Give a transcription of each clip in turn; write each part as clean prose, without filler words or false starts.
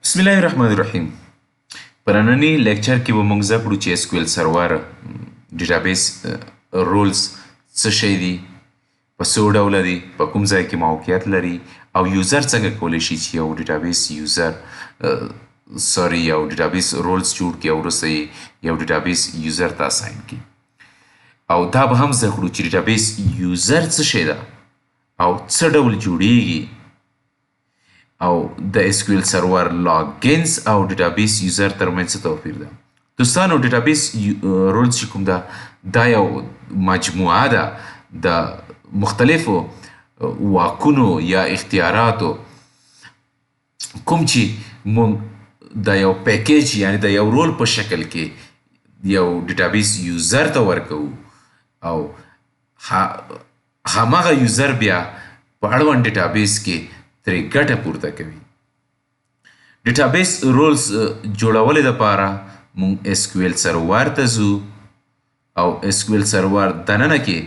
بسم الله الرحمن الرحیم. په ننني lecture کې به موږ زده کړو چې SQL Server database roles څه شی دي، په څو ډوله دي، په کوم ځای کې موقعیت لري، او user څنګه کولی شي چې یو database user، sorry، یو database roles جوړ کړي او وروسته یې یو database user ته assign کړي. او دا به هم زده کړو چې database user څه شی ده او څه ډول جوړیږي، او د SQL Server logins او database user ترمنځ څه توپیر ده. دوستانو، database roles چې کوم ده، دا یو مجموعه ده د مختلفو واکونو یا اختیاراتو، کوم چې مونږ د یو package، یعنی د یو role په شکل کې یو database user ته ورکوو، او هماغه user بیا په اړوند database کې ترې ګټه پورته کوي. database roles جوړولو دپاره مونږ SQL Server ته ځو، او SQL Server دننه کې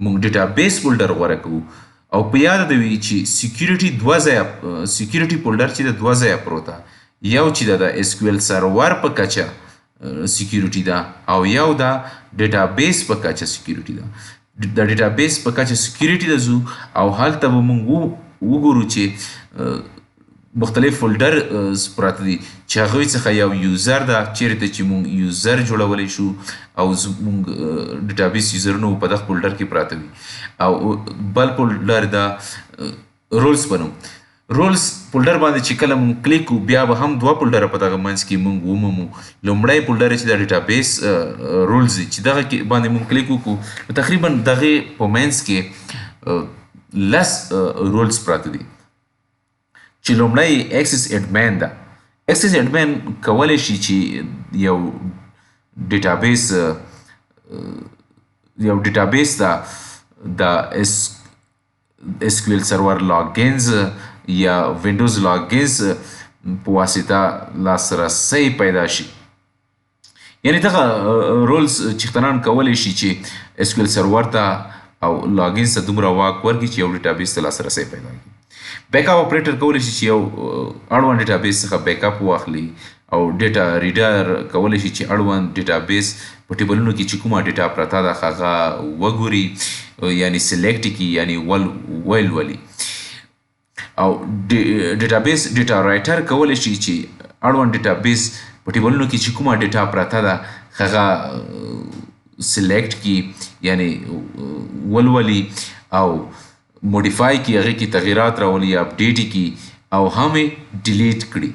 مونږ database folder غوره کوو. او په یاد دی وي چې security دوه ځایه، security folder چې د دوه ځایه پروت ده، یو چې ده د SQL Server په کچه security ده، او یو د database په کچه security ده. د database په کچه security ته ځو، او هلته به مونږ وګورو چې مختلف folder پراته دي، چې هغوی څخه یو user ده، چیرته چې مونږ user جوړولی شو، او مونږ database user ونه په دغه folder کې پراته وي. او بل folder ده roles په نوم. roles folder باندې چې کله مونږ کلیک کړو، بیا به هم دوه folder په دغه منځ کې مونږ ومومو. لومړی folder چې د database roles دی، چې دغه کې باندې مونږ کلیک وکړو، نو تقریبا دغې په منځ کې 10 roles پراته دي، چې لومړی access admin ده. access admin کولی شي چې یو database ته د SQL Server logins یا Windows logins په واسطه لاسرسی پیدا شي. یعنی دغه roles څښتنان کولی شي چې SQL Server ته او logins ته دومره واک ورکړي چې یو database ته لاسرسی پیدا کړي. backup operator کولی شي چې یو اړوند database څخه backup واخلي، او data reader کولی شي چې اړوند database په table ونو کې چې کومه data پرته ده هغه وګوري، یعنی select کړي، یعنی ولولي. او database data writer کولی شي چې اړوند database په table ونو کې چې کومه data پرته ده هغه select کړي، یعنی ولولي، او modify کړي، هغې کې تغیرات راولي، update کړي، او هم یې delete کړي.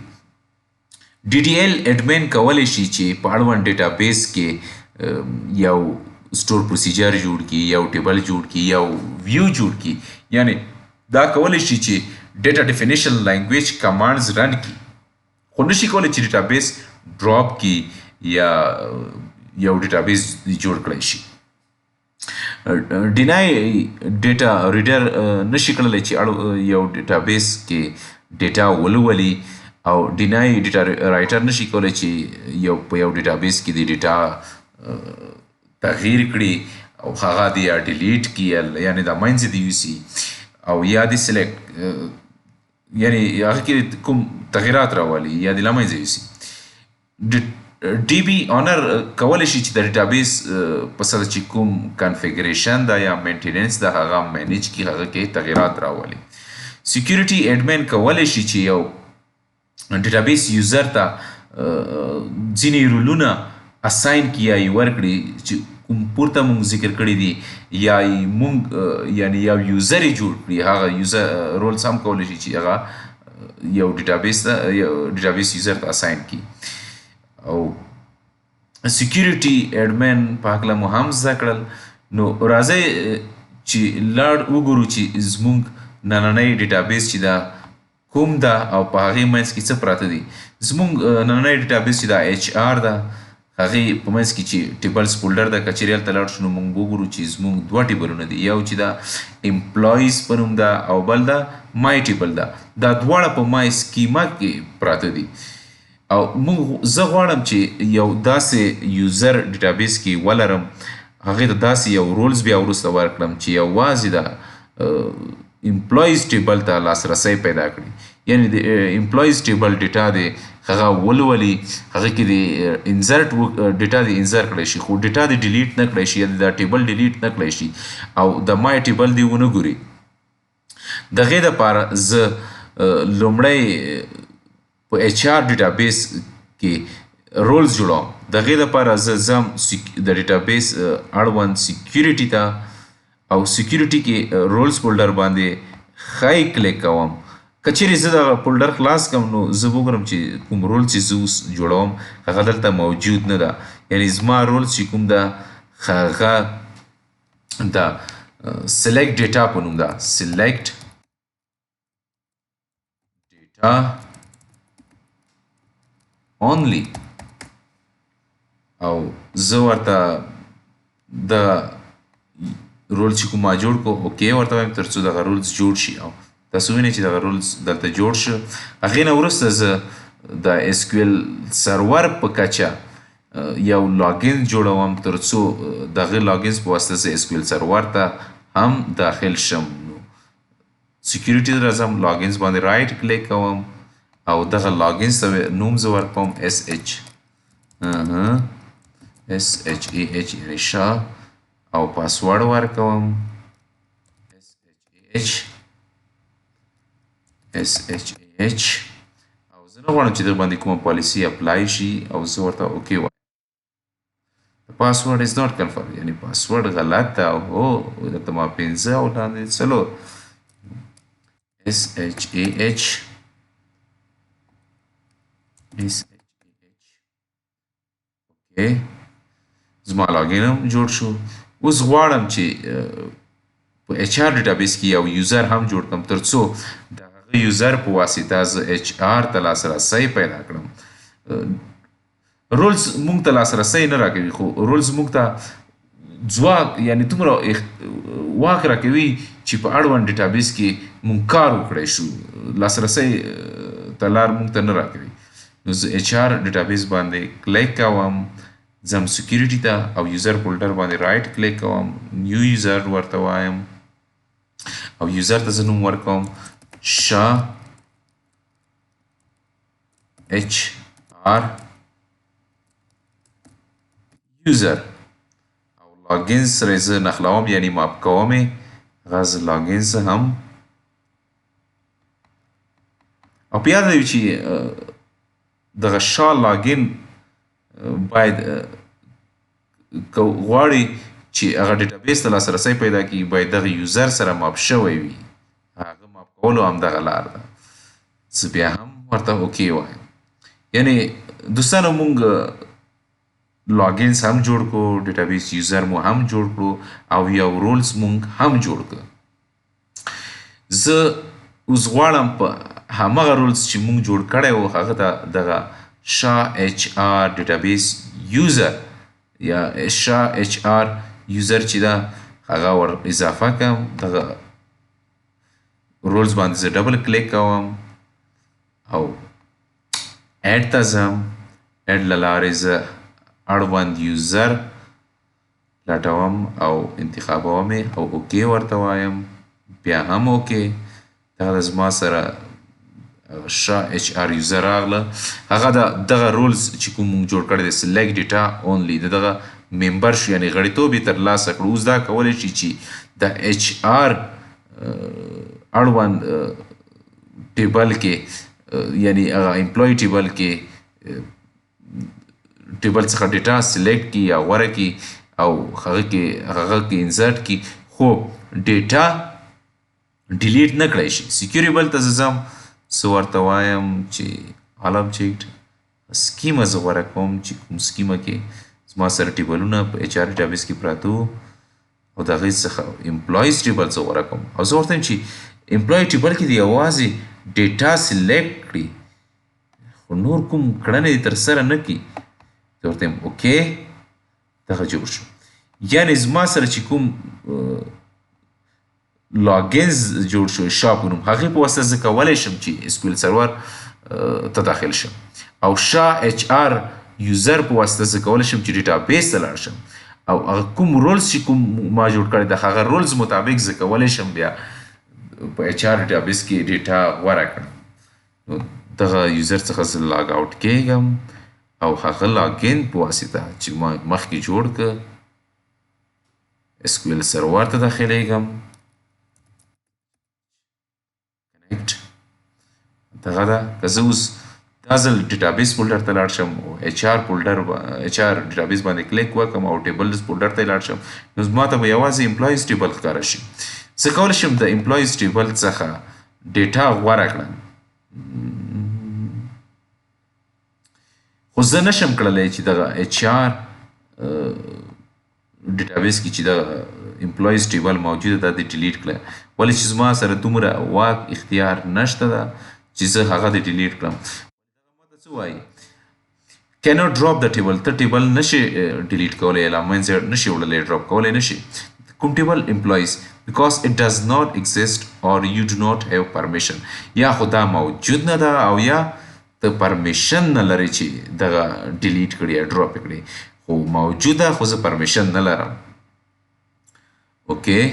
DDL admin کولی شي چې په اړوند database کې یو store procedure جوړ کړي، یو table جوړ کړي، یو view جوړ کړي. یعنی دا کولی شي چې data definition language commands run کړي، خو نشي کولی چې database drop کړي یا یو database جوړ کړی شي. deny data reader نشي کړلی چې یو database کې data ولولي، او deny data writer نشي کولی چې په یو database کې د data تغییر کړي او هغه دې یا delete کړي، یعنی د منځه دې یوسي، او یا دې select، یعنی هغه کې کوم تغیرات راولي یا دې له منځه یوسي. DB owner کولی شي چې د database په سره چې کوم configuration ده یا maintenance ده هغه manage کړي، هغه کې تغیرات راولي. security admin کولی شي چې یو database user ته ځینې role ونه assign کړي یا یې ورکړي چې کوم پورته مونږ ذکر کړي دي، یا یې مونږ، یعنی یو user یې جوړ کړي. هغه user roles هم کولی شي چې هغه یو database ته، یو database user ته assign کړي. او security admin په هکله مو هم زده کړل. نو راځئ چې لاړ وګورو چې زمونږ نننی database چې ده کوم ده او په هغې منځ کې څه پراته دي. زمونږ نننی database چې ده HR ده، هغې په منځ کې چې tables folder ده، که چېرې هلته لاړ شو نو مونږ وګورو چې زمونږ دوه table ونه دي، یو چې ده employees په نوم ده او بل ده my table ده. دا دواړه په my schema کې پراته دي. او زه غواړم چې یو داسې user database کې ولرم، هغې ته داسې یو roles بیا وروسته ورکړم چې یوازې د employees table ته لاسرسی پیدا کړي. یعنی د employees table data دی هغه ولولي، هغه کې د insert data دی insert کړی شي، خو data دی delete نه کړی شي، یا دا table delete نه کړی شي او د my table دی ونه ګوري. دغې دپاره زه لومړی په HR database کې roles جوړوم. دغې دپاره زه ځم د database اړوند security ته، او security کې roles folder باندې ښی کلیک کوم. که چیرې زه دغه folder خلاص کړم نو زه به وګورم چې کوم role چې زه اوس جوړوم هغه دلته موجود نه ده، یعنی زما role چې کوم ده هغه د select data په نوم ده، select data only، او زه ورته د role چې کوم ما جوړ کړو okay ورته وایم تر څو دغه roles جوړ شي. او تاسو وینئ چې دغه roles دلته جوړ شو. هغې نه وروسته زه د SQL Server په کچه یو login جوړوم تر څو دغه logins په واسطه زه SQL Server ته هم داخل شم. نو security ته راځم، logins باندې right click کوم او دغه logins ته نوم زه ورکوم SH SHAH یعنی شا، او پاسورډ ورکوم SHAH SHAH، او زه نه غواړم چې دغه باندې کومه policy apply شي او زه ورته okay وایم. Password is not confirm، یعنی پاسورډ غلط ده. او هو دلته ما 5 او لاندې 4 SHAH SHAH okay زما login هم جوړ شو. اوس غواړم چې په HR database کې یو user هم جوړ کړم تر څو د هغه user په واسطه زه HR ته لاسرسی پیدا کړم. Roles موږ ته لاسرسی نه راکوي، خو roles موږ ته ځواک یعنی دومره واک راکوي چې په اړوند database کې موږ کار وکړای شو، لاسرسی ته لار موږ ته نه راکوي. نو زه HR database باندې کلیک کوم، ځم security ته او user folder باندې right click کوم، new user ورته وایم او user ته زه نوم ورکوم شا HR user، او login سره زه نښلوم یعنی map کوم یې، هغه زه logins هم. او په یاد وي چې دغه شا login باید که غواړي چې هغه database ته لاسرسی پیدا کړي باید دغه user سره map شوی وي، هغه map کولو همدغه لار ده. زه بیا هم ورته okay وایم. یعنی دوستانو مونږ logins هم جوړ کړو، database user مو هم جوړ کړو او یو roles مونږ هم جوړ کړو. زه اوس غواړم په هماغه roles چې مونږ جوړ کړی و هغه ته دغه شا HR database user یا شا HR user چې ده هغه ور اضافه کړم. دغه roles باندې زه double click کوم او add ته ځم، add له لارې زه اړوند user لټوم او انتخابوم یې او okay ورته وایم، بیا هم okay. دغه زما سره شا HR user راغله، هغه دغه roles چې کوم مونږ جوړ کړی دی select data only د دغه member شو، یعنی غړیتوب یې ترلاسه کړو. اوس دا کولی شي چې د HR اړوند table کې یعنی هغه employee table کې table څخه data select کړي یا غوره کړي او هغه کې insert کړي، خو data delete نه کړی شي. securable ته زه ځم، زه ورته وایم چې all object schema زه غوره کوم چې کوم schema کې زما سره table ونه په HR database کې پراته وو او د هغې څخه employees table زه غوره کوم او زه ورته وایم چې employee table کې دې یوازې data select کړي خو نور کوم کړنې دې ترسره نه کړي. زه ورته وایم okay، دغه جوړ شو. یعنی زما سره چې کوم logins جوړ شو شا په نوم، هغې په واسطه زه کولی شم چې SQL Server ته داخل شم او شا HR user په واسطه زه کولی شم چې database ته لاړ شم او هغه کوم roles چې کوم ما جوړ کړی د هغه roles مطابق زه کولی شم بیا په HR database کې data غوره کړم. نو دغه user څخه زه log out کېږم او هغه login په واسطه چې ما مخکې جوړ که SQL Server ته داخلېږم. connect دغه ده. که زه اوس دا ځل database folder ته لاړ شم او HR folder، HR database باندې کلیک وکړم او tables folder ته لاړ شم، نو ما ته به یوازې employees table ښکاره شي. زه کولی شم د employees table څخه data غوره کړم، خو زه نشم کړلی چې دغه HR database کې چې دغه employees table موجوده ده دې delete کړه، ولې چې زما سره دومره واک اختیار نشته ده چې زه هغه دې delete کړم. ماته څه وایي؟ Cannot drop the table. ته table نشې delete کولی، له منځه نشې وړلی، drop کولی نشې. کوم table؟ Employees. Because it does not exist or you do not have permission. یا خو دا موجود نه ده او یا ته permission نه لرې چې دغه delete کړي یا drop کړي. خو موجوده، خو زه permission نه لرم. Okay،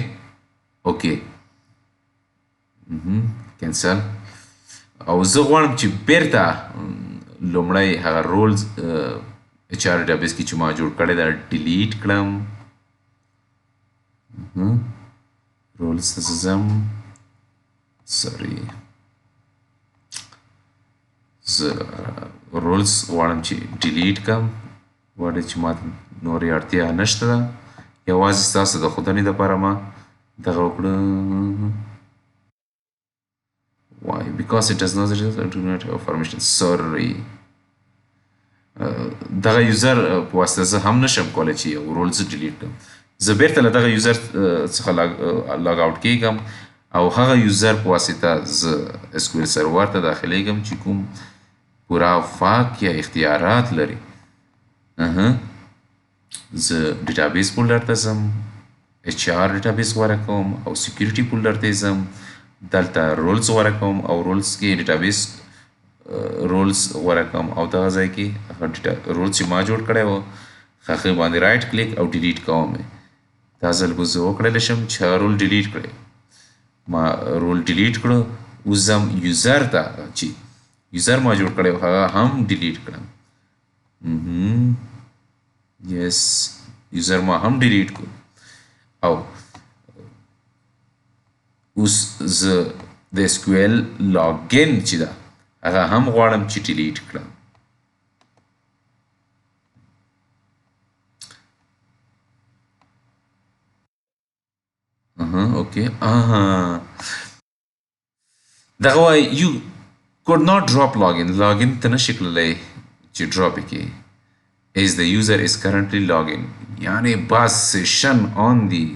cancel. او زه غواړم چې بیرته لومړی هغه roles HR database کې چې ما جوړ کړی دا delete کړم. Roles ته زه ځم، sorry، زه roles غواړم چې delete کړم، ولې چې ما ته نورې اړتیا نشته ده، یوازې ستاسو د ښودنې دپاره ما دغه وکړه. Why? Because it does not exist, I do not have permission. Sorry. دغه user په واسطه زه هم نشم کولی چې یو role زه delete کړم. زه بیرته له دغه user څخه log out کیږم او هغه user په واسطه زه SQL Server ته داخلېږم چې کوم پوره واک یا اختیارات لري. زه database folder ته ځم، HR database غوره کوم او security folder ته ځم، دلته roles غوره کوم او roles کې database roles غوره کوم او دغه ځای کې هغه roles چې ما جوړ کړی و هغه باندې right click او delete کوم. دا ځل به زه وکړلی شم چې هغه role delete کړی. ما role delete کړو. اوس ځم user ته چې user ما جوړ کړی و هغه هم delete کړم. Yes، user ما هم delete کړو. او اوس زه د SQL login چې ده هغه هم غواړم چې delete کړم. Okay. دغه وایي you could not drop login. Login ته نشي کړلی چې drop یې کړې. As the user is currently login. یعنی بعض session on دی،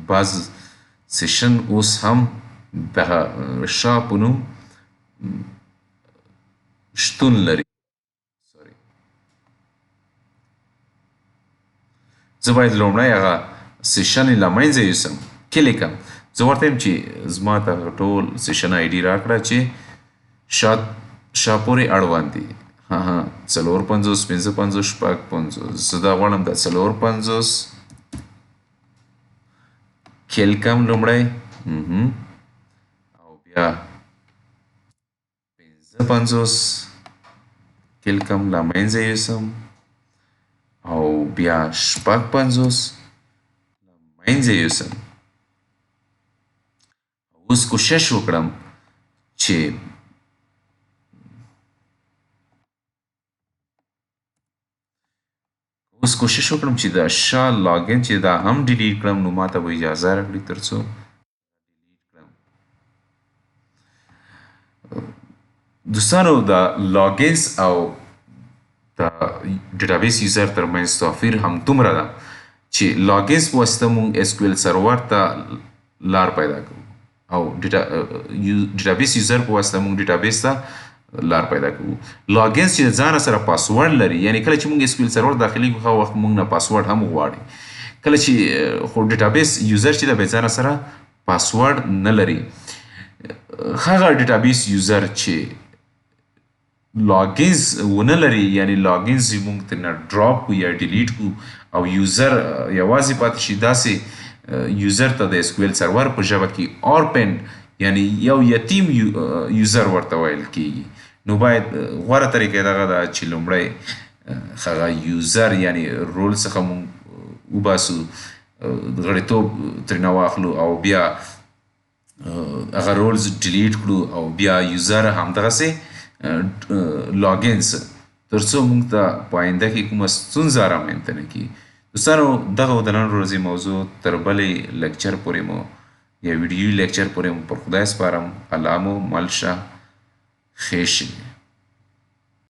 بعض session اوس هم دغه شا په نوم شتون لري. Sorry، زه باید لومړی هغه session یې له منځه یوسم. کلیک کړم، زه ورته وایم چې زما ته هغه ټول session ID راکړه چې شا پورې اړوند دي. ها، 54، 55، 56. زه دا غواړم دا 54 kill کړم لومړی، او بیا 55 kill کړم، له منځه یوسم، او بیا 56 له منځه یوسم. اوس کوشش وکړم چې دا شا login چې دا هم delete کړم، نو ما ته به اجازه راکړي تر څو delete کړم. دوستانو، د logins او د database user ترمنځ توپیر هم دومره ده چې logins په واسطه موږ SQL Server ته لار پیدا کوو او database user په واسطه موږ database ته لار پیدا کوو. Logins چې ځان سره پاسورډ لري، یعنی کله چې موږ SQL Server داخلي کوو هغه وخت موږ نه پاسورډ هم غواړي. کله چې خو database user چې ده بیا ځان سره پاسورډ نه لري. هغه database user چې logins ونه لري، یعنی logins یې موږ ترېنه drop کړو یا delete کړو او user یوازې پاتې شي، داسې user ته د SQL Server په ژبه کې orphan، یعنی یو یتیم user ورته ویل کیږي. نو باید غوره طریقه دغه ده چې لومړی هغه user یعنی role څخه مونږ وباسو، غړیتوب ترېنه واخلو او بیا هغه roles delete کړو او بیا user همدغسې logins، تر څو مونږ ته په آینده کې کومه ستونزه رامنځته نه کړي. دوستانو، دغه و د نن ورځې موضوع. تر بلې lecture پورې مو یا ویډیويي lecture پورې مو پر خدای سپارم. الله مو مل شه. ښې شي.